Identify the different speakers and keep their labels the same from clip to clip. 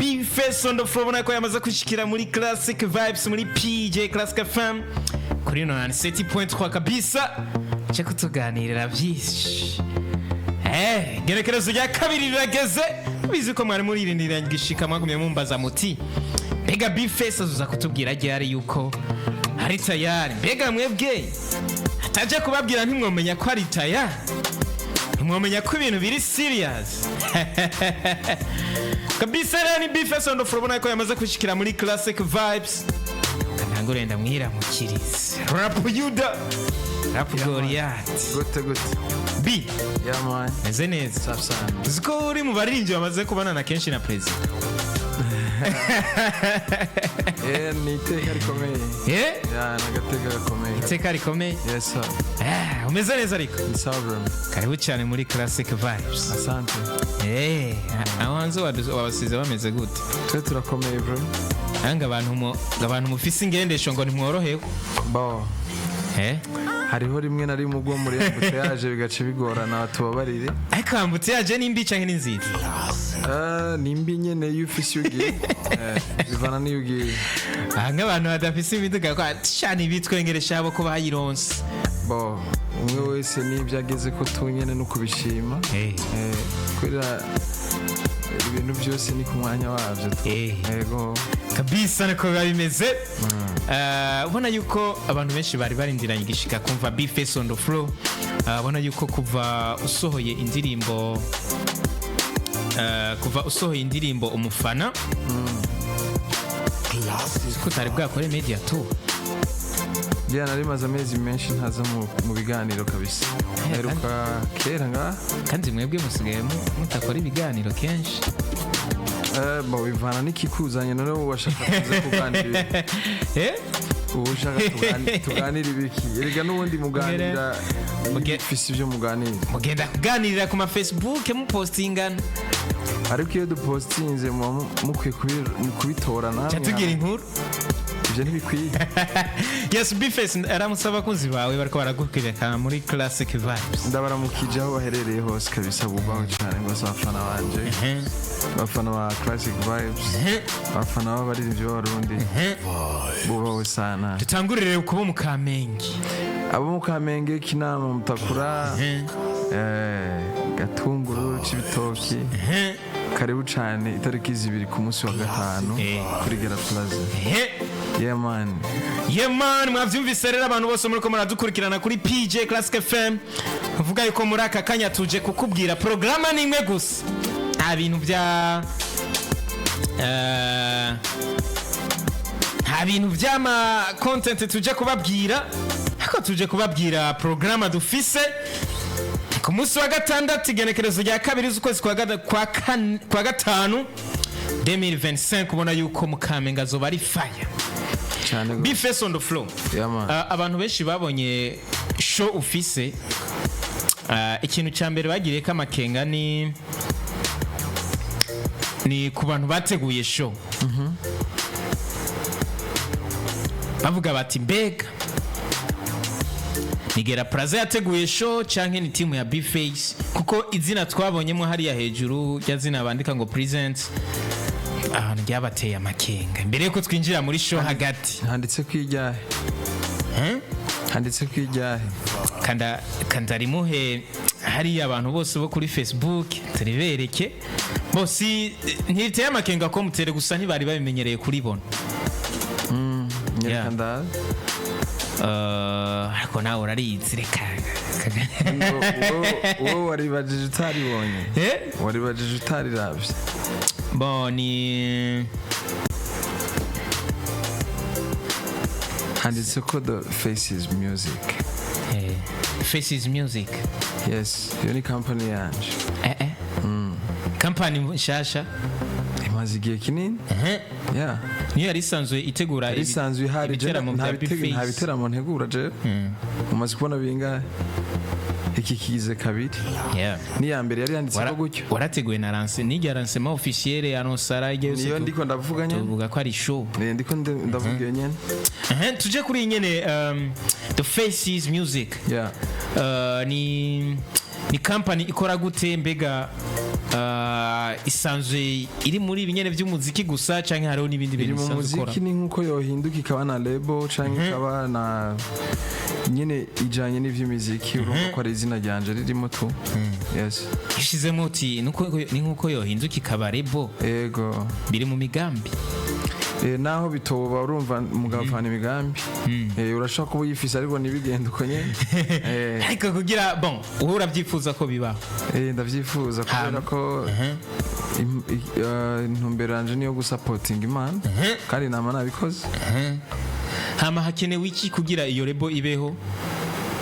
Speaker 1: B Face on the floor. Ubona ko yamaze kwishikira muri Classic Vibes, muri PJ Classic FM kuri 97.3 kabisa, cyo kutuganirira byinshi. Gerekerezo rya kabiri rirageze. Bizi ko mwari muririndira gishika, mwagumye mumbaza muti: "Mbega B Face azuza kutubwira ryari yuko ari tayari?" Mbega mwebwe ataje kubabwira ntimwomenya ko ari tayari, ntimwomenya ko ibintu biri serious kabisa. Rero ni B Face on the floor, ubona ko yamaze kwishikira muri Classic Vibes. Ntangure ndamwiramukirize, Rap Yuda, Rap Goliath.
Speaker 2: Gute gute?
Speaker 1: B.
Speaker 2: Yeah man.
Speaker 1: Meze neza.
Speaker 2: Safi sana.
Speaker 1: Uzi ko uri mu baririmbyi bamaze kubonana kenshi na perezida?
Speaker 2: Eh, ni iteka rikomeye.
Speaker 1: Eh?
Speaker 2: Yeah, ni agateka gakomeye.
Speaker 1: Iteka rikomeye.
Speaker 2: Yes sir.
Speaker 1: Ah, umeze neza ariko?
Speaker 2: Ni sawa bro.
Speaker 1: Karibu cyane muri Classic Vibes.
Speaker 2: Asante.
Speaker 1: Eh, aho hanze wabasize bameze gute?
Speaker 2: Twe turakomeye bro.
Speaker 1: Nanga abantu mufise ingendesho ngo ntimworohewe.
Speaker 2: Bo.
Speaker 1: Eh?
Speaker 2: Hariho rimwe na rimwe ubwo muri embouteillage bigaca bigorana, tubabarire.
Speaker 1: Ariko embouteillage ni mbi canke ni nziza?
Speaker 2: Eh, ni mbi nyene iyo ufise iyo ugiye. Eh, bivana n'iyo ugiye.
Speaker 1: Aha nk'abantu badafise imiduga ko cyane bitwengeresha abo ko bayironse.
Speaker 2: Bo, umwe wese n'ibyo ageze ko tu nyene no kubishima.
Speaker 1: Eh.
Speaker 2: Eh, kubera ibintu byose ni ku mwanya wabyo.
Speaker 1: Eh.
Speaker 2: Yego.
Speaker 1: Kabisa niko biba bimeze. Ubona yuko abantu benshi bari barindiranye igishika kumva B Face on the floor. Ubona yuko kuva usohoye indirimbo Umufana ko utari bwakore media tour.
Speaker 2: Yeah, nari maze amezi menshi ntaza mu biganiro kabisa. Mperuka kera nga.
Speaker 1: Kandi mwebwe musigaye mutakora ibiganiro kenshi.
Speaker 2: Eh, bo bivana n'ikikuzanye. None ubu washaka kuza kuganira ibiki?
Speaker 1: Eh?
Speaker 2: Ubu ushaka tuganire ibiki? Erega n'ubundi muganira ufise ibyo muganira.
Speaker 1: Mugenda kuganirira ku ma Facebook, mupostingana.
Speaker 2: Ariko iyo dupostinze muba mukwiye kubitora namwe.
Speaker 1: Ca tugira inkuru.
Speaker 2: Ibyo ntibikwiye.
Speaker 1: Yes, B Face, aramutse abakunzi bawe bariko baragukurikirana muri Classic Vibes.
Speaker 2: Ndabaramukije aho baherereye hose kabisa, bubaho cyane rwose abafana banje, abafana ba Classic Vibes, abafana b'abaririmbyi b'Abarundi, bubaho sana.
Speaker 1: Dutangurire kuba mu Kamenge.
Speaker 2: Abo mu Kamenge, Kinama, Mutakura, Gatunguru, Cibitoki, karibu cyane itariki 2 ku munsi wa gatanu kuri Gera Plaza. Yeah man.
Speaker 1: Yeah man, mwavyumvise rero abantu bose muriko muradukurikirana kuri PJ Classic FM. Uvuga yuko muri aka kanya tuje kukubwira programa ni imwe gusa. Nta bintu by'ama content tuje kubabwira, ariko tuje kubabwira programa dufise ku munsi wa gatandatu, igenekerezo rya 2 z'ukwezi kwa gatanu 2025. Ubona yuko mu Kamenge azoba ari fire.
Speaker 2: Cyane.
Speaker 1: B Face on the floor.
Speaker 2: Yeah man.
Speaker 1: Abantu benshi babonye show ufise, ikintu cya mbere bagiriye ko amakenga ni ku bantu bateguye show, bavuga bati: "Mbega ni Gera Plaza yateguye show canke ni timu ya B-Face?" Kuko izina twabonyemo hariya hejuru rya zina bandika ngo present ahantu ryabateye amakenga mbere yuko twinjira muri show hagati.
Speaker 2: Handitse ko ijyahe?
Speaker 1: Hmm?
Speaker 2: Handitse ko ijyahe?
Speaker 1: Kanda kanda rimuhe hariya abantu bose bo kuri Facebook turibereke bose. Ntiriteye amakenga ko mutere gusa ntibari babimenyereye kuribona.
Speaker 2: Nyereka.
Speaker 1: Yeah.
Speaker 2: Ndabe.
Speaker 1: Ariko nawe urarizi, reka.
Speaker 2: Wowe waribajije utaribonye?
Speaker 1: Eh?
Speaker 2: Waribajije utariravye?
Speaker 1: Bon, ni
Speaker 2: Handitse ko The Faces Music.
Speaker 1: Eh, Faces Music.
Speaker 2: Yes, iyo ni company yanje.
Speaker 1: Eh eh, company nshasha?
Speaker 2: Imaze igihe kinini. Yeah.
Speaker 1: Niyo yari isanzwe itegura
Speaker 2: Isanzwe ihari.
Speaker 1: ibiteramo
Speaker 2: nta
Speaker 1: bya
Speaker 2: nta
Speaker 1: B-Face.
Speaker 2: biteramo ntegura je. Umaze kubona bingahe? Iki kigize kabiri. N'iya mbere yari yanditseho gutyo.
Speaker 1: Warateguye na lance n'irya lancement officiel ya Nonsara igihe yose
Speaker 2: Niyo ndiko ndavuga nyene.
Speaker 1: Tuvuga ko ari show.
Speaker 2: Niyo ndiko ndavuga iyo nyene.
Speaker 1: Aha, tuje kuri iyi nyene, The Faces Music.
Speaker 2: Yeah.
Speaker 1: Ni company ikora gute mbega? Isanzwe iri muri ibinyene by'umuziki gusa canke hariho n'ibindi
Speaker 2: Iri
Speaker 1: bintu
Speaker 2: mu
Speaker 1: isanzwe ikora?
Speaker 2: muziki. Ni nkuko yohinduka ikaba na label canke ikaba na nyene ijanye n'ivy'imiziki. Urumva ko ari izina ryanje ririmo tu, yes.
Speaker 1: Ishizemo uti ni nkuko yohinduka ikaba label.
Speaker 2: Ego.
Speaker 1: Biri mu migambi?
Speaker 2: Naho bitoba, urumva mugavana imigambi. Urashobora kuba uyifise ariko ntibigende uko nyene.
Speaker 1: Ariko kugira bon, wowe urabyifuza ko bibaho?
Speaker 2: Ndavyifuza kubera ko intumbero yanje niyo gusapotinga Imana, kandi nama nabikoze.
Speaker 1: Hama hakenewe iki kugira iyo label ibeho?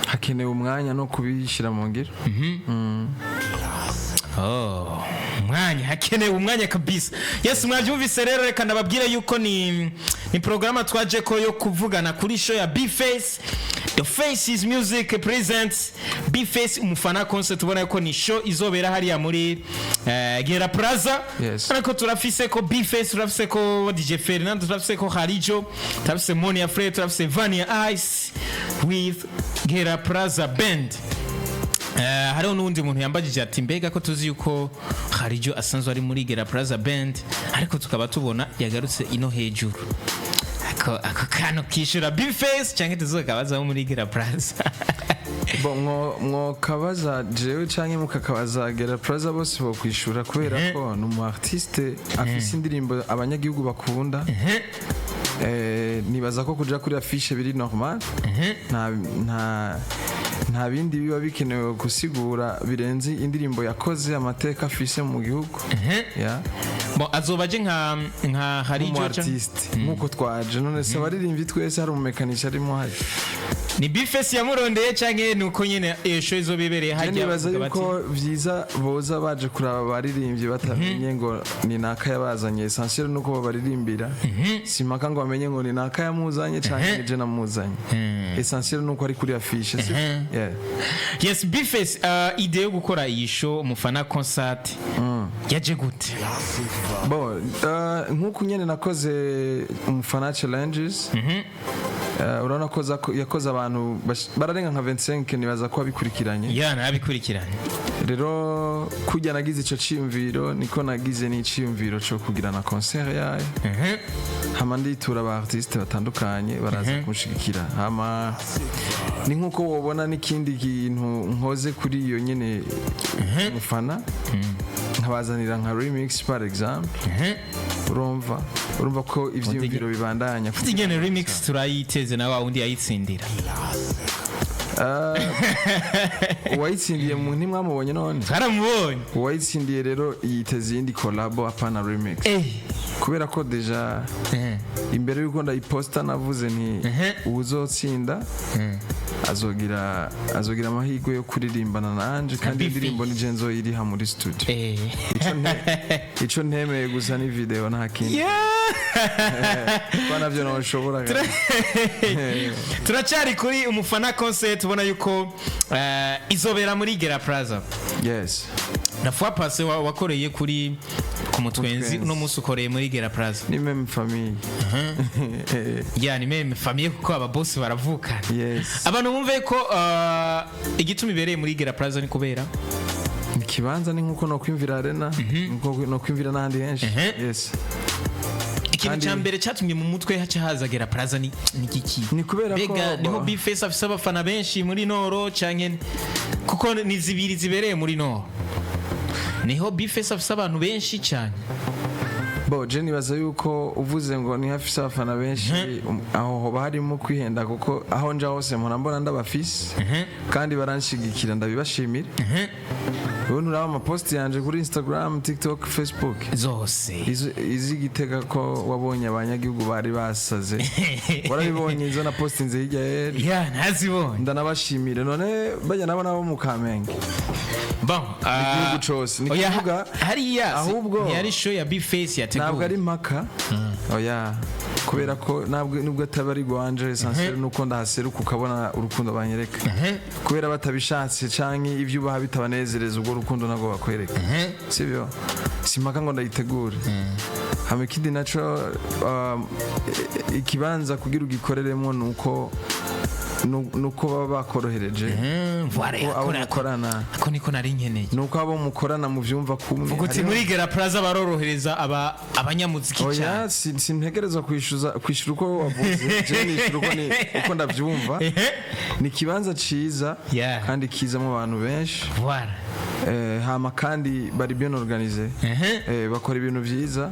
Speaker 2: Hakenewe umwanya no kubishyira mu ngiro.
Speaker 1: Oh, umwanya, hakenewe umwanya kabisa. Yes, mwabyumvise rero. Reka ndababwire yuko ni porogaramu twaje ko yo kuvugana kuri show ya B-Face, The Faces Music Presents B-Face Umufana Concert. Ubona ko ni show izobera hariya muri Gera Plaza. Ariko turafise ko B-Face, turafise ko DJ Fernando, turafise ko Harijo, turafise Monia Fred, turafise Vania Ice with Gera Plaza Band. Hariho n'uwundi muntu yambajije ati: "Mbega ko tuzi yuko Harijo asanzwe ari muri Gera Plaza Band, ariko tukaba tubona yagarutse ino hejuru?" Ako kantu kishura B-Face canke tuzokabazaho muri Gera Plaza?
Speaker 2: Bo mwokabaza jewe canke mukakabaza Gera Plaza, bose bokwishura, kubera ko ni umu artiste afise indirimbo abanyagihugu bakunda. Nibaza ko kuja kuri affiche biri normal, nta bindi biba bikenewe gusigura birenze indirimbo yakoze, amateka afise mu gihugu. Yeah.
Speaker 1: Bon, azoba aje nka Harijo
Speaker 2: Nk'umu artiste, nk'uko twaje. None se abaririmbyi twese hari umumekanisha arimo hari?
Speaker 1: Ni B-Face yamurondeye canke ni uko nyene iyo show izoba ibereye
Speaker 2: Je
Speaker 1: hajya?
Speaker 2: nibaza
Speaker 1: Bavuga bati,
Speaker 2: yuko vyiza boza baje kuraba abaririmbyi batamenye ngo ni naka yabazanye. Essentiel nuko babaririmbira, simpaka ngo bamenye ngo ni naka yamuzanye canke ni je namuzanye. Essentiel nuko ari kuri affiche, si? Yeah.
Speaker 1: Yes, B-Face, idée yo gukora iyi show Umufana Concert yaje gute?
Speaker 2: Bon, nk'uko nyene nakoze Umufana Challenges, urabona ko yakoze abantu bararenga nka 25, nibaza ko wabikurikiranye.
Speaker 1: Ya, narabikurikiranye.
Speaker 2: Rero kujya nagize ico ciyumviro, niko nagize n'iciyumviro co kugira na concert yayo. Hama nditura aba artiste batandukanye, baraza kunshigikira. Hama ni nkuko wobona n'ikindi kintu nkoze kuri iyo nyene Mufana, nkabazanira nka remix par exemple. Urumva ko ivyiyumviro bibandanya.
Speaker 1: Ufite ingene remix turayiteze na wa wundi yayitsindira.
Speaker 2: Uwayitsindiye mu ntimwamubonye none?
Speaker 1: Twaramubonye.
Speaker 2: Uwayitsindiye rero yiteze iyindi collabo, apana remix, kubera ko déjà imbere yuko ndayiposta navuze nti uwuzotsinda azogira amahirwe yo kuririmbana nanje, kandi
Speaker 1: Big
Speaker 2: indirimbo ni je nzoyiriha muri studio. Ico ntemeye gusa ni video, nta kindi, kuba navyo ntoshobora.
Speaker 1: Turacyari kuri Umufana Concert. Ubona yuko izobera muri Gera Plaza.
Speaker 2: Yes.
Speaker 1: Na fois passée wakoreye kuri ku Mutwenzi.
Speaker 2: Mutwenzi.
Speaker 1: Uno munsi ukoreye muri Gera Plaza.
Speaker 2: Ni même famille.
Speaker 1: Ya, ni même famille kuko aba boss baravukana.
Speaker 2: Yes.
Speaker 1: Abantu bumve ko igituma ibereye muri Gera Plaza ni kubera
Speaker 2: Ikibanza ni nkuko nokwimvira arena, nkuko nokwimvira n'ahandi henshi. Yes.
Speaker 1: Ikintu cya mbere cyatumye mu mutwe haca haza Gera Plaza ni kiki?
Speaker 2: Ni kubera ko
Speaker 1: Mbega niho B-Face afise abafana benshi muri Noro, canke kuko ni zibiri zibereye muri Noro, niho B-Face afise abantu benshi cyane?
Speaker 2: Bo je nibaza yuko uvuze ngo ni hafise abafana benshi, aho hoba harimo kwihenda, kuko aho nja hose mpora mbona ndabafise kandi baranshigikira, ndabibashimira. Ubu nturaba amaposti yanje kuri Instagram, TikTok, Facebook?
Speaker 1: Zose.
Speaker 2: Iz'Igitega ko wabonye abanyagihugu bari basaze, warabibonye izo na postinze hirya y'ejo?
Speaker 1: Ya, ntazibonye.
Speaker 2: Ndanabashimire. None bajya nabo nabo mu Kamenge,
Speaker 1: Bon,
Speaker 2: igihugu cose ni
Speaker 1: oya,
Speaker 2: kuvuga
Speaker 1: hariya
Speaker 2: ahubwo
Speaker 1: ntiyari show ya B-Face
Speaker 2: ntabwo
Speaker 1: yateguwe?
Speaker 2: Ari impaka, oya, kubera ko ntabwo nubwo ataba ari gwanje, essentiel nuko ndahaseruka ukabona urukundo banyereka, kubera batabishatse canke ibyo ubaha bitabanezereza, ubwo rukundo ntabwo bakwereka, sibyo? Simpaka ngo ndayitegure. Hama ikindi naco, ikibanza kugira ugikoreremo nuko Nuko baba bakorohereje.
Speaker 1: Voilà,
Speaker 2: Ko abo
Speaker 1: ako
Speaker 2: mukorana,
Speaker 1: ako niko nari nkeneye.
Speaker 2: Nuko abo mukorana muvyumva kumwe.
Speaker 1: Vuga uti muri Gera Plaza barorohereza aba abanyamuziki
Speaker 2: Oya,
Speaker 1: cyane.
Speaker 2: Sintegerezwa kwishyuza, kwishyura uko wavuze. Je nishyura uko ni uko ndavyumva. Ni ikibanza ciza kandi kizamo abantu benshi.
Speaker 1: Voilà.
Speaker 2: Hama kandi bari bien organisé. Bakora ibintu vyiza.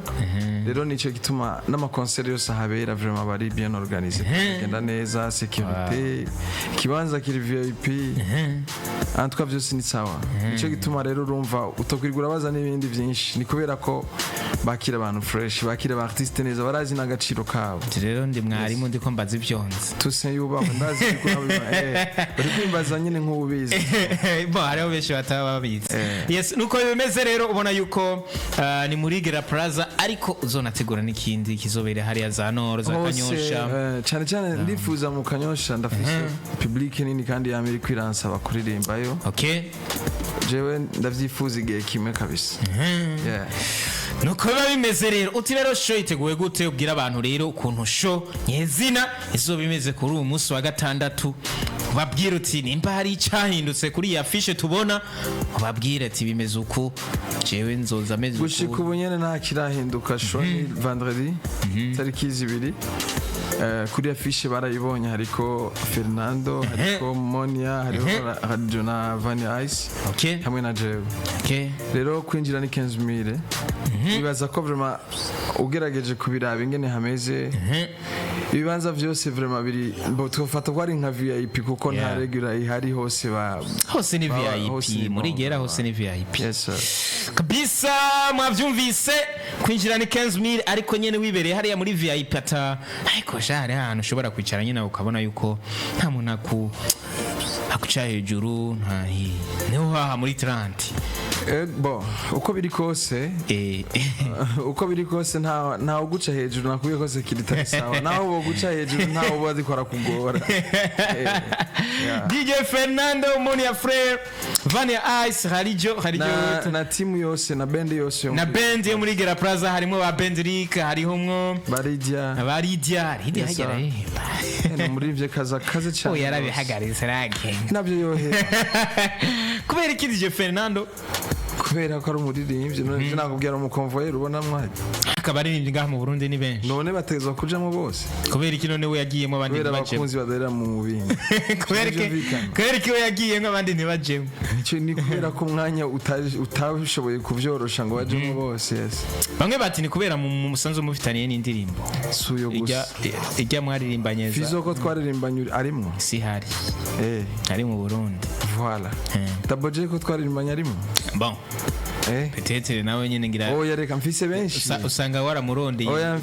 Speaker 2: Rero nico gituma n'ama concert yose ahabera vraiment bari bien organisé, bigenda neza, sécurité, ikibanza kiri VIP, en tout cas vyose ni sawa. Nico gituma rero urumva utokwirwa urabaza n'ibindi vyinshi, ni kubera ko bakira abantu fresh, bakira aba artiste neza, barazi n'agaciro kabo.
Speaker 1: Rero ndi mwarimu, ndiko mbaza ivyonzi.
Speaker 2: Tuse yubahwe, ndazi ko uri kwimbaza nyine nk'ubizi.
Speaker 1: Bo hariho benshi bataba babizi. Yes, nuko bimeze rero. Ubona yuko ni muri Gera Plaza, ariko uzonategura n'ikindi kizobera hariya za Noro, za
Speaker 2: Hose,
Speaker 1: Kanyosha.
Speaker 2: Cyane cyane ndifuza mu Kanyosha, ndafise public nini kandi yama iri kwiransaba kuririmbayo. Jewe ndavyifuza igihe kimwe kabisa. Yeah.
Speaker 1: Nuko biba bimeze rero. Uti rero show iteguwe gute? Ubwira abantu rero ukuntu show nyezina izoba imeze kuri uyu munsi wa gatandatu. Ubabwira uti nimba hari icyahindutse kuri iyi affiche tubona, ubabwire ati bimeze uku, jewe nzoza ameze
Speaker 2: Gushika
Speaker 1: uku.
Speaker 2: ubu nyene nta kirahinduka. Show ni vendredi tariki 2. Kuri affiche barayibonye, hariko Fernando, hariko Monia, hariho Radio na Vania Ice hamwe na jewe. Rero kwinjira ni 15,000. Nibaza ko vraiment ugerageje kubiraba ingene hameze, ibibanza vyose vraiment biri bo, twofata ko ari nka VIP kuko nta regular ihari, hose ba
Speaker 1: Hose ni
Speaker 2: hose
Speaker 1: VIP
Speaker 2: ni
Speaker 1: muri
Speaker 2: bon,
Speaker 1: Gera, hose ni VIP.
Speaker 2: Yes sir.
Speaker 1: Kabisa, mwavyumvise, kwinjira ni 15,000, ariko nyene wibereye hariya muri VIP ata, ariko sha hari ahantu ushobora kwicara nyine ukabona yuko nta muntu akuca hejuru, nta niho haha muri 30.
Speaker 2: Bo uko biri kose, uko biri kose nta uguca hejuru. Nakubwiye ko sécurité ari sawa, naho boguca hejuru ntawe uba ariko arakugora. Yeah.
Speaker 1: DJ Fernando, Monia Frere, Vania Ice, Harijo Harijo.
Speaker 2: Na timu yose, na band yose yo
Speaker 1: Na
Speaker 2: muri-
Speaker 1: band yo muri Gera Plaza, harimo ba Bendrick, harimo
Speaker 2: Baridia.
Speaker 1: ba Lydia Lydia.
Speaker 2: Yes, sir.
Speaker 1: Hajya aririmba.
Speaker 2: Ni umuririmbyi kaza kaze cyane
Speaker 1: Oh,
Speaker 2: rwose.
Speaker 1: yarabihagaritse, aragenda.
Speaker 2: Nabyo yohera.
Speaker 1: Kubera iki, DJ Fernando?
Speaker 2: Kubera ko ari umuririmbyi. None ivyo nakubwira, umukonvoyeri ubona mwari.
Speaker 1: Akaba aririmbye ngaha mu Burundi ni benshi.
Speaker 2: None bategezwa kujamo bose.
Speaker 1: Kubera iki none we yagiyemo abandi
Speaker 2: Kubera
Speaker 1: ntibajemo?
Speaker 2: abakunzi badarira mu bindi.
Speaker 1: Kubera iki?
Speaker 2: Byumvikana.
Speaker 1: Kubera iki we yagiyemo abandi ntibajemo?
Speaker 2: Nicyo ni kubera ko umwanya utashoboye kuvyorosha ngo bajemo bose, yes.
Speaker 1: Bamwe bati ni kubera mu musanzu mufitaniye n'indirimbo.
Speaker 2: Si uyo
Speaker 1: Ijya
Speaker 2: gusa.
Speaker 1: Ijya mwaririmbanye za
Speaker 2: Fizo ko twaririmbanye arimwo.
Speaker 1: Si hari. Ari mu Burundi.
Speaker 2: Voilà. Double J ko twaririmbanye arimwo.
Speaker 1: Bon, peut-être nawe nyine ngira.
Speaker 2: Oya, reka, mfise benshi.
Speaker 1: Usanga waramurondeye.
Speaker 2: Oya,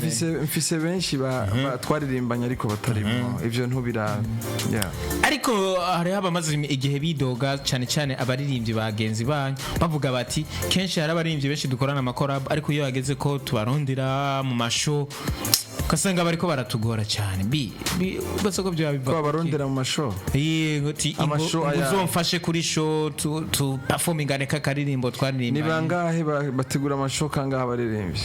Speaker 2: mfise benshi ba twaririmbanye ariko batarimo, ivyo ntubirabe, yeah.
Speaker 1: Ariko hariho abamaze igihe bidoga cyane cyane, abaririmbyi bagenzi banyu, bavuga bati kenshi hari abaririmbyi benshi dukorana ama collabo, ariko iyo hageze ko tubarondera mu ma show ugasanga bariko baratugora cyane. Bi bi bose ko byo
Speaker 2: Ko
Speaker 1: biva.
Speaker 2: abarondera mu ma show?
Speaker 1: Yego, ti
Speaker 2: Ama show
Speaker 1: ngo uzomfashe kuri show tu performingane kakaririmbo
Speaker 2: Ni
Speaker 1: twaririmbanye.
Speaker 2: bangahe bategura ama show kangahe abaririmbyi?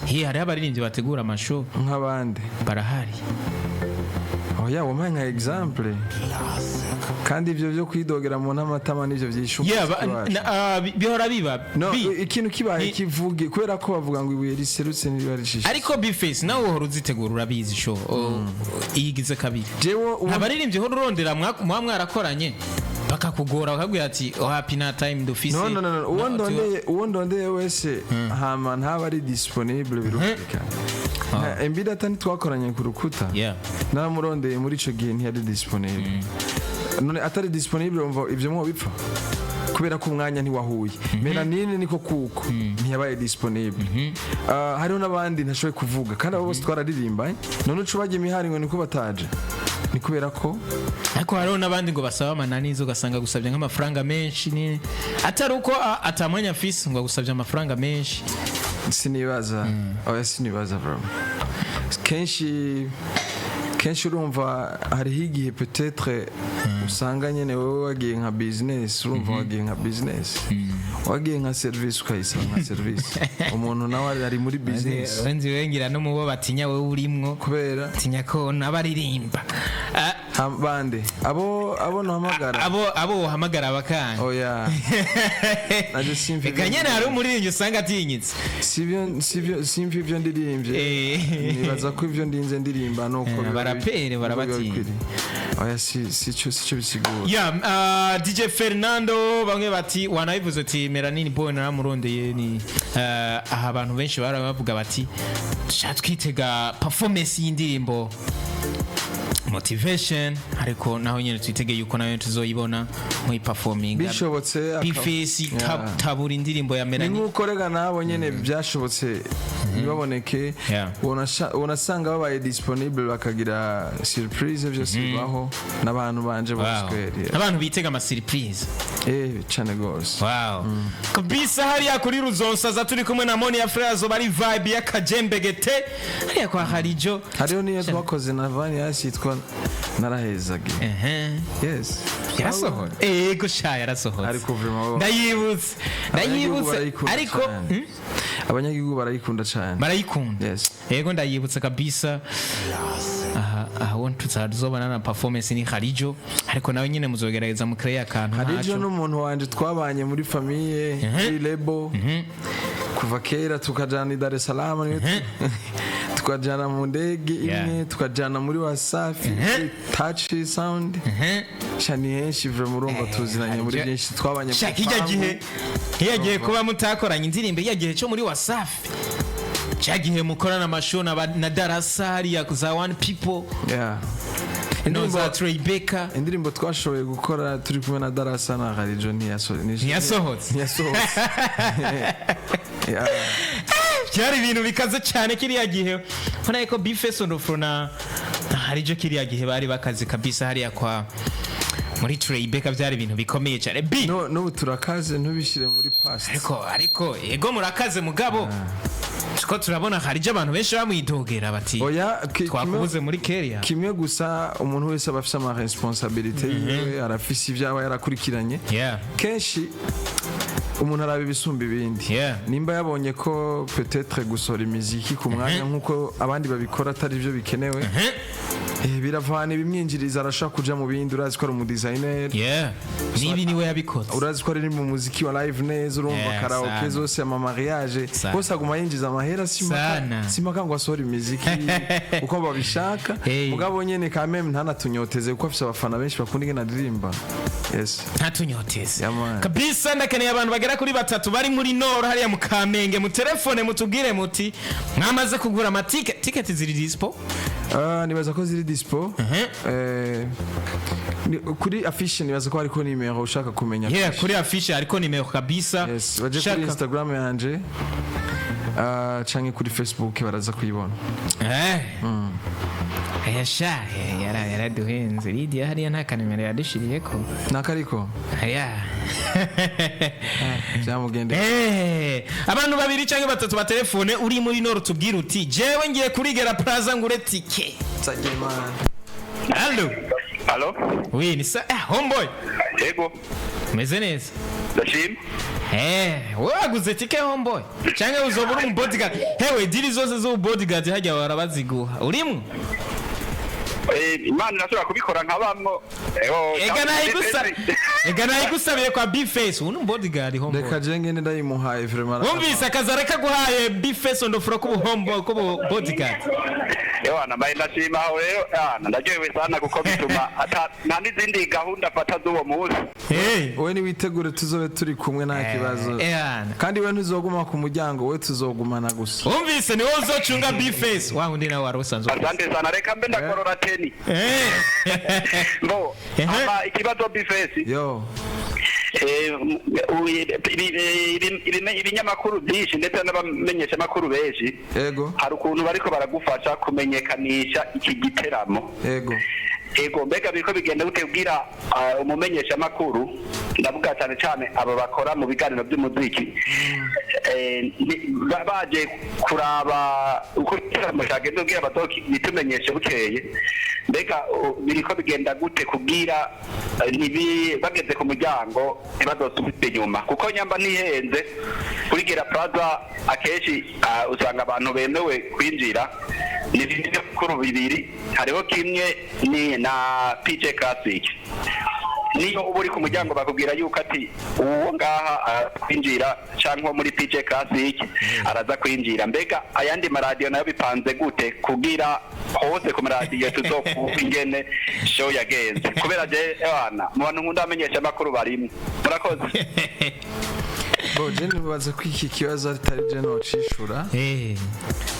Speaker 1: Hi, hariho abaririmbyi bategura ama show.
Speaker 2: Nk'abandi?
Speaker 1: Barahari.
Speaker 2: Oya, wampaye nka exemple. Kandi ivyo byo kwidogera mu ntamatama nivyo vyishe
Speaker 1: Yeah,
Speaker 2: umuziki wacu.
Speaker 1: bihora biba.
Speaker 2: No, ikintu kibaye kivuge, kubera ko bavuga ngo ibuye riserutse ntiriba ricishe.
Speaker 1: Ariko Bface, nawe uhora uzitegura, urabizi, show iyigize kabiri.
Speaker 2: Jewe
Speaker 1: Abaririmbyi uhora urondera muba mwarakoranye bakakugora, bakakubwira ati oh, happy nta time dufise.
Speaker 2: No, no, no, no. Uwo
Speaker 1: No,
Speaker 2: ndondeye, uwo ndondeye wese hama ntaba ari disponible, birumvikana. Nka MB Data ntitwakoranye ku rukuta? Naramurondeye muri ico gihe ntiyari disponible. None atari disponible, umva ivyo mwo bipfa kubera ko umwanya ntiwahuye. Melanine niko kuko ntiyabaye disponible. Hariho n'abandi ntashoboye kuvuga, kandi abo bose twararirimba. None uca ubajya imihari ngo niko bataje, ni kubera ko
Speaker 1: Ariko hariho n'abandi ngo basaba amananiza, ugasanga gusabye nk'amafaranga menshi, ni atari uko atamwanya afise, ngo agusabye amafaranga menshi.
Speaker 2: Sinibaza, oya, sinibaza vraiment. Kenshi kenshi urumva hariho igihe peut-être usanga nyene wowe wagiye nka business, urumva wagiye nka business, wagiye nka service, ukayisaba nka service, umuntu nawe ari muri business.
Speaker 1: Wenzi wengira no mubo batinya wowe urimwo.
Speaker 2: Kubera
Speaker 1: Tinya ko n'abaririmba.
Speaker 2: Bande abo ntuhamagara?
Speaker 1: Abo wohamagara bakanga.
Speaker 2: Oya, naje simva
Speaker 1: Reka
Speaker 2: ibyo.
Speaker 1: nyene hari umuririmbyi usanga atinyitse.
Speaker 2: Sivyo, simva ibyo ndirimbye. Nibaza ko ibyo ndinze ndirimba nuko
Speaker 1: Abaraperi
Speaker 2: nuko biba
Speaker 1: barabatinya.
Speaker 2: bikwiriye. Oya, si sico bisigura.
Speaker 1: Ya, DJ Fernando, bamwe bati wanabivuze ati Melanini Boy naramurondeye ni aha abantu benshi bara bavuga bati dushaka twitega performance y'indirimbo Motivation, ariko naho nyene twitege yuko nayo tuzoyibona muri performing.
Speaker 2: Bishobotse
Speaker 1: Bface
Speaker 2: Yeah.
Speaker 1: tabura indirimbo ya
Speaker 2: Ni
Speaker 1: Melanie.
Speaker 2: nk'uko rega nabo nyene byashobotse ntibaboneke. Unasanga babaye disponible bakagira surprise, byose bibaho n'abantu banje bose kweri.
Speaker 1: Abantu bitega ama surprise.
Speaker 2: Cane gose.
Speaker 1: Wow. Kabisa hariya kuri Ruzonsaza turi kumwe na Moni ya Freya, bari vibe y'akajembegete hariya kwa Harijo.
Speaker 2: Hariho niyo twakoze na Vani hasi yitwa Narahezage. Yes.
Speaker 1: Yarasohotse. Ego sha, yarasohotse.
Speaker 2: Ariko vraiment
Speaker 1: Ndayibutse.
Speaker 2: abanyagihugu
Speaker 1: Ndayibutse
Speaker 2: barayikunda
Speaker 1: ariko
Speaker 2: cane. Abanyagihugu barayikunda cane.
Speaker 1: Barayikunda.
Speaker 2: Yes.
Speaker 1: Yego, ndayibutse kabisa. Aha aha tuzobona na performance ni Harijo, ariko nawe nyine muzogerageza mu create akantu
Speaker 2: Harijo
Speaker 1: ntaco.
Speaker 2: n'umuntu wanje twabanye muri famille, muri label kuva kera, tukajana i Dar es Salaam, niyo tukajana mu ndege imwe, tukajana muri Wasafi, muri Touch Sound. Sha, ni henshi vraiment, urumva tuzinanye muri byinshi, twabanye mu
Speaker 1: Sha, kijya
Speaker 2: rupangu.
Speaker 1: gihe, kijya gihe kuba mutakoranye indirimbo, kijya gihe cyo muri Wasafi, cya gihe mukorana amashow na Darasa hariya za One People no za Tribeca.
Speaker 2: Indirimbo twashoboye gukora turi kumwe na Darasa na Harijo
Speaker 1: Ntiyasohotse.
Speaker 2: Ntiyasohotse. Yeah.
Speaker 1: Byari ibintu bikaze cyane kiriya gihe, ubona ko Bface Ndofro na Harijo kiriya gihe bari bakaze kabisa hariya kwa muri Tribeca, byari ibintu bikomeye cyane B.
Speaker 2: No, n'ubu turakaze, ntubishyire muri past.
Speaker 1: Ariko yego, murakaze, mugabo ko turabona Harijo abantu benshi bamwidogera bati
Speaker 2: Oya,
Speaker 1: twakubuze muri Kenya.
Speaker 2: Kimwe gusa, umuntu wese aba afise ama responsabilité yiwe, arafise ibyo aba yarakurikiranye. Kenshi umuntu araba ibisumba ibindi. Nimba yabonye ko peut-être gusohora imiziki ku mwanya nk'uko abandi babikora atari byo bikenewe, biravana ibimwinjiriza, arashobora kuja mu bindi. Urazi ko ari umu designer.
Speaker 1: Yeah, nibi niwe yabikoze.
Speaker 2: Urazi ko ari mu muziki wa live neza, urumva karaoke
Speaker 1: Sana.
Speaker 2: zose, ama mariage
Speaker 1: Sana.
Speaker 2: bose aguma yinjiza amahera.
Speaker 1: Sana.
Speaker 2: Simaka ngo asohore imiziki uko babishaka.
Speaker 1: Hey.
Speaker 2: Mugabo nyene quand même ntanatunyoteze, kuko afise abafana benshi bakunda ingene aririmba, yes.
Speaker 1: Ntatunyoteze.
Speaker 2: Yeah, man.
Speaker 1: Kabisa, ndakeneye abantu bagera kuri batatu bari muri nord hariya mu Kamenge, mu telefone mutubwire muti mwamaze kugura amatike, tiketi ziri dispo?
Speaker 2: Nibaza ko ziri dispo. Kuri affiche nibaza ko hariko nimero, ushaka kumenya.
Speaker 1: Yeah, kuri affiche hariko nimero kabisa.
Speaker 2: Yes, baje
Speaker 1: Shaka.
Speaker 2: kuri Instagram yanje canke kuri Facebook baraza kuyibona.
Speaker 1: Aya sha, yaraduhenze Lydia hariya nta kanimero yadushiriyeko.
Speaker 2: Nakariko
Speaker 1: Aya.
Speaker 2: byamugende.
Speaker 1: Abantu babiri cyangwa batatu ba telefone uri muri nord, tubwire uti jewe ngiye kuri Gera Plaza ngure tike.
Speaker 2: Nsabye-Imana.
Speaker 1: Allo?
Speaker 3: Allo?
Speaker 1: Oui, ni sa homeboy.
Speaker 3: Yego.
Speaker 1: Meze neza?
Speaker 3: Ndashima.
Speaker 1: Wowe waguze tike, homeboy, cyangwa uzoba uri umu bodyguard? Hewe, deal zose z'ubu bodyguard hajya barabaziguha, urimwo?
Speaker 3: Imana irashobora kubikora nkabamwo. Ego.
Speaker 1: Ega nayigusabiye kwa Bface, ubu ni bodyguard, homeboy.
Speaker 2: Reka je ngende ndayimuhaye vraiment.
Speaker 1: Wumvise akazi areka guhaye Bface Ndofuro k'ubu homeboy, k'ubu bodyguard.
Speaker 3: Ewana, mbaye ndashima aho rero, ndaryohewe sana kuko bituma ata nta n'izindi gahunda afata z'uwo munsi.
Speaker 1: Hey.
Speaker 2: Wowe niwitegure, tuzobe turi kumwe, nta kibazo.
Speaker 1: Ewana.
Speaker 2: Kandi we ntuzoguma ku muryango, we tuzogumana gusa.
Speaker 1: Wumvise, ni wowe uzocunga Bface wa wundi nawe wari usanzwe.
Speaker 3: Asante sana, reka mbe ndakorora teni. Mbo, ama ikibazo Bface.
Speaker 2: Yo.
Speaker 3: Ibinyamakuru byinshi ndetse n'abamenyeshamakuru benshi
Speaker 2: Ego.
Speaker 3: hari ukuntu bariko baragufasha kumenyekanisha iki giteramo.
Speaker 2: Ego.
Speaker 3: Ego, mbega biriko bigenda gute kubwira umumenyeshamakuru, ndavuga cyane cyane abo bakora mu biganiro by'umuziki, baje kuraba uko igiteramo cyagenze kugira bazoki bitumenyeshe bukeye, mbega biriko bigenda gute kubwira bageze ku muryango ntibazosubire inyuma? Kuko nyamba ntihenze, kuri Gera Plaza akenshi usanga abantu bemewe kwinjira. Ni ibintu bibiri, hariho kimwe ni na PJ Classic. Niyo uba uri ku muryango bakubwira yuko ati uwo ngaha arakwinjira cyangwa muri PJ Classic araza kwinjira. Mbega ayandi maradiyo nayo bipanze gute kugira hose ku maradiyo tuzokumva ingene show yagenze? Kubera je ewana mu bantu nkunda amenyesha amakuru barimo. Murakoze.
Speaker 2: Bo je nibaza ko iki kibazo atari je nocishura,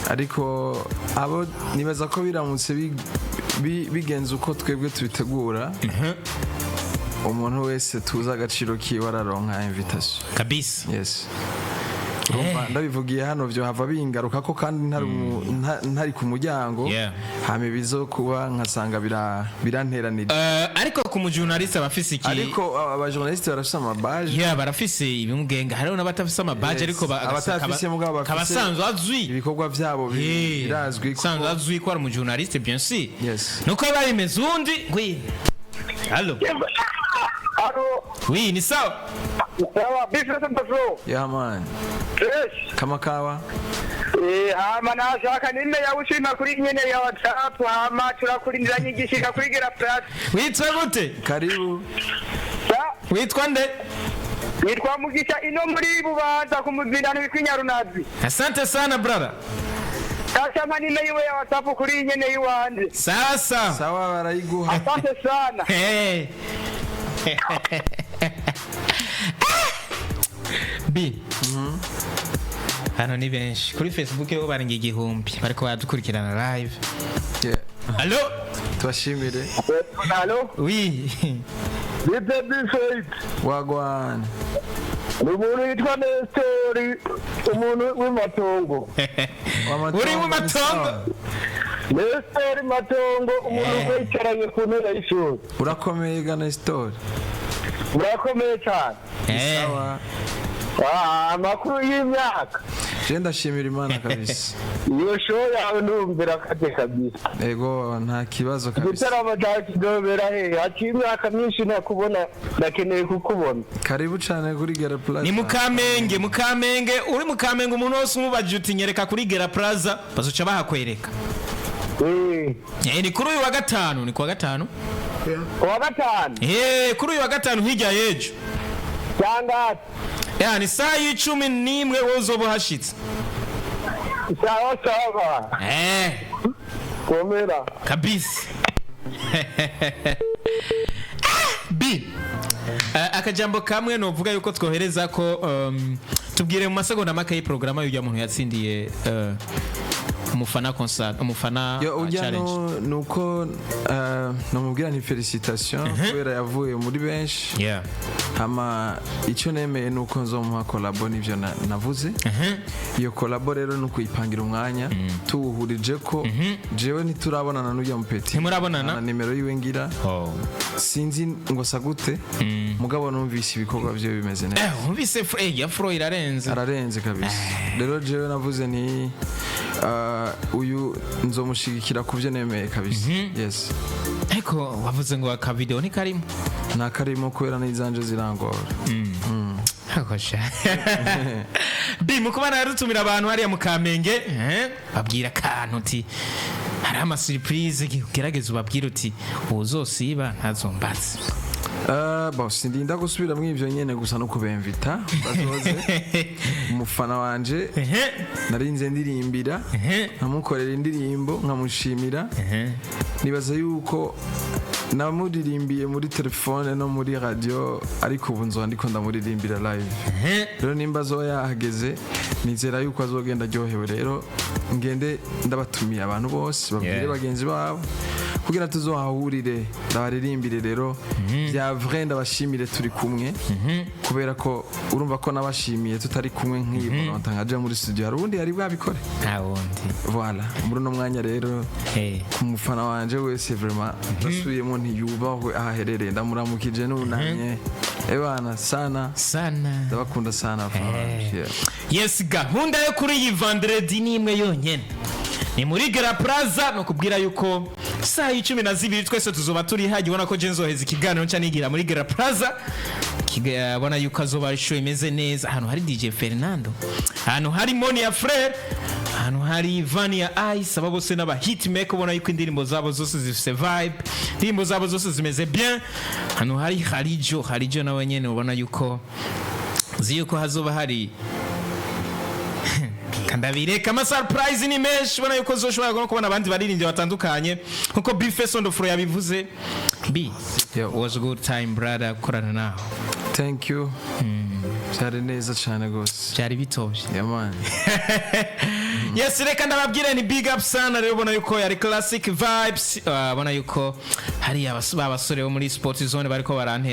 Speaker 2: ariko abo nibaza ko biramutse bigenze uko twebwe tubitegura, umuntu wese tuzi agaciro kiwe araronka invitation.
Speaker 1: Kabisa.
Speaker 2: Yes. Urumva, ndabivugiye hano byo hava bingaruka ko kandi ntari ku muryango, hama ibizo kuba nkasanga biranteranira.
Speaker 1: Ariko ku mujournaliste abafise iki?
Speaker 2: Ariko abajournaliste barafise amabaje.
Speaker 1: Yeah, barafise ibimugenga. Hariho n'abatafise amabaje, ariko
Speaker 2: Abatafise mugabo bafise
Speaker 1: kabasanzwe azwi.
Speaker 2: Ibikorwa vyabo birazwi
Speaker 1: Sanzwe azwi ko ari umujournaliste, bien sûr.
Speaker 2: Yes.
Speaker 1: Nuko biba bimeze. Undi ngwi, allo?
Speaker 4: Alo,
Speaker 1: Oui, ni sawa.
Speaker 4: sawa, bifese mbazo.
Speaker 2: Yeah man.
Speaker 4: Fresh.
Speaker 2: Kama kawa.
Speaker 4: Hama nashaka nime yawushima kuri nyene ya WhatsApp, hama turakurindira nyigishika kuri Gera Plus.
Speaker 1: Witwa gute?
Speaker 2: Karibu.
Speaker 4: Sa,
Speaker 1: Witwa nde?
Speaker 4: nitwa Mugisha ino muri Bubanza ku muzindano witwa Inyarunazi.
Speaker 1: Asante sana, brother.
Speaker 4: Sasa mpa nime yiwe ya WhatsApp kuri nyene yiwanje.
Speaker 1: Sasa.
Speaker 2: Sawa, barayiguha.
Speaker 4: Asante sana.
Speaker 1: Hey. B hano ni benshi kuri Facebook bo barenga 1000 bariko baradukurikirana live.
Speaker 2: Yeah.
Speaker 1: Allo?
Speaker 2: Tubashimire.
Speaker 4: Alo,
Speaker 1: Oui.
Speaker 4: bite bifese.
Speaker 2: Wagwan.
Speaker 4: Ni umuntu witwa Nestori, umuntu w'imatongo.
Speaker 1: Uri mu matongo?
Speaker 4: Nestori Matongo, umuntu wicaranye ku ntebe y'ishuri.
Speaker 2: Urakomeye ga Nestor?
Speaker 4: Murakomeye cyane.
Speaker 2: Sawa.
Speaker 4: Ah, amakuru y'imyaka?
Speaker 2: Je ndashimira Imana kabisa.
Speaker 4: Iyo show yawe ndumvira kate kabisa.
Speaker 2: Ego, nta kibazo kabisa.
Speaker 4: Igitaramo cyawe kizobera he? Haciye imyaka myinshi ntakubona, ndakeneye kukubona.
Speaker 2: Karibu cyane kuri Gera Plaza.
Speaker 1: Ni Mukamenge, Mukamenge. Uri Mukamenge, umuntu wese umubajije uti nyereka kuri Gera Plaza, bazoca bahakwereka. Ni kuri uyu wa gatanu, ni kuwa gatanu.
Speaker 4: Uwa gatanu?
Speaker 1: Kuri uyu wa gatanu hirya y'ejo.
Speaker 4: Cyangwa?
Speaker 1: Ya, ni saa y'11 wowe uzoba uhashitse.
Speaker 4: Sawa sawa. Komera.
Speaker 1: Kabisa. B akajambo kamwe novuga yuko twohereza ko tubwire mu masegonda make y'iporogaramu y'ujya muntu yatsindiye umufana concert, umufana
Speaker 2: Yo, ujya
Speaker 1: challenge.
Speaker 2: No nuko namubwira nti felicitation kubera yavuye muri benshi. Hama icyo nemeye nuko nzomuha collabo, nivyo navuze. Iyo collabo rero ni ukuyipangira umwanya tuwuhurije ko jewe ntiturabonana n'ujya mupeti.
Speaker 1: Ntimurabonana?
Speaker 2: Na nimero yiwe ngira.
Speaker 1: Oh.
Speaker 2: Sinzi ngo sa gute, mugabo numvise ibikorwa bye bimeze neza.
Speaker 1: Wumvise ya fro irarenze.
Speaker 2: Ararenze kabisa. Rero jewe navuze nti uyu nzomushigikira ku byo nemeye kabisa, yes.
Speaker 1: Ariko wavuze ngo akavideo ntikarimo?
Speaker 2: Nta karimo kubera n'izanje zirangora.
Speaker 1: Akosha. B mu kuba narutumira abantu hariya mu Kamenge, babwira akantu uti hari ama surprise, ugerageze ubabwire uti uzosiba ntazombaze.
Speaker 2: Bon, sindinda gusubira muri ivyo nyene, gusa no kubemvita bazoze. Umufana wanje narinze ndirimbira, nkamukorera indirimbo, nkamushimira. Nibaza yuko namuririmbiye muri telefone no muri radio, ariko ubu nzoba ndiko ndamuririmbira live. Rero nimba azoba yahageze, nizera yuko azogenda aryohewe. Rero ngende ndabatumiye abantu bose babwire bagenzi babo kugira tuzohahurire, ndabaririmbire rero bya vrai, ndabashimire turi kumwe, kubera ko urumva ko nabashimiye tutari kumwe nk'iyi volonté nkaja muri studio, hari ubundi yari bwabikore?
Speaker 1: Nta wundi.
Speaker 2: Voilà, muri uno mwanya rero, ku mufana wanje wese vraiment ndasubiyemo ntiyubahwe aho aherereye, ndamuramukije nunamye, ebana sana.
Speaker 1: Sana.
Speaker 2: Ndabakunda sana abafana banje, yeah.
Speaker 1: Yes, gahunda yo kuri iyi vendredi ni imwe yonyene, ni muri Gera Plaza. Ni ukubwira yuko saa y'12 twese tuzoba turi hajya. Ubona ko je nzoheza ikiganiro nca nigira muri Gera Plaza. Ubona yuko azoba ari show imeze neza, ahantu hari DJ Fernando, ahantu hari Monia Frere, ahantu Ahantu hari Vania Ice, aba bose n'aba hitmaker, ubona yuko indirimbo zabo zose zifise vibe, indirimbo zabo zose zimeze bien. Ahantu hari Harijo, Harijo nawe nyene ubona yuko zi yuko hazoba hari kandabireka, ama surprise ni menshi. Ubona yuko zoshobora no kubona abandi baririmbyi batandukanye nkuko B-Face on the floor yabivuze. B.
Speaker 2: Yo.
Speaker 1: Was a good time, brother, gukorana nawe.
Speaker 2: Thank you, byari neza cyane rwose.
Speaker 1: Byari bitobye.
Speaker 2: Yeah man.
Speaker 1: Yes, reka ndababwire ni big up sana. Rero ubona yuko yari Classic Vibes. Ubona yuko hari ba basore bo muri Sport Zone bariko barantera.